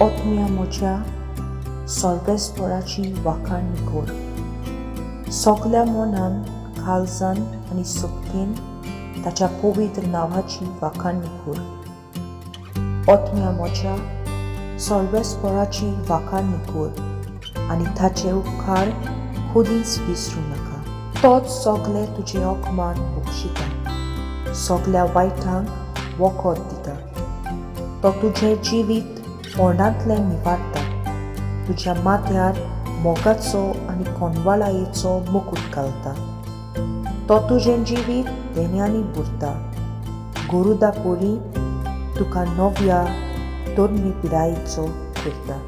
आत्म्या म्हज्या सर्वेस्पराची वाखाणणी कर. सगल्या मनान, काळजान आनी सक्तीन ताच्या पवित्र नांवाची वाखाणणी कर. आत्म्या म्हज्या सर्वेस्पराची वाखाणणी कर आनी ताचे उपकार खुदीच विसरूं नाका. तोच सगळे तुजे अपमान बक्षिता, सगल्या वायटांक वखद दिता. तो तुजें जिवीत मरणांतलें निवारता, तुज्या माथ्यार मोगाचो आनी कोनवाळायेचो मुकूट घालता. तो तुजें जिवीत देण्यांनी भरता, गरुडा परी तुका नव्या तरणी पिरायेचो करता.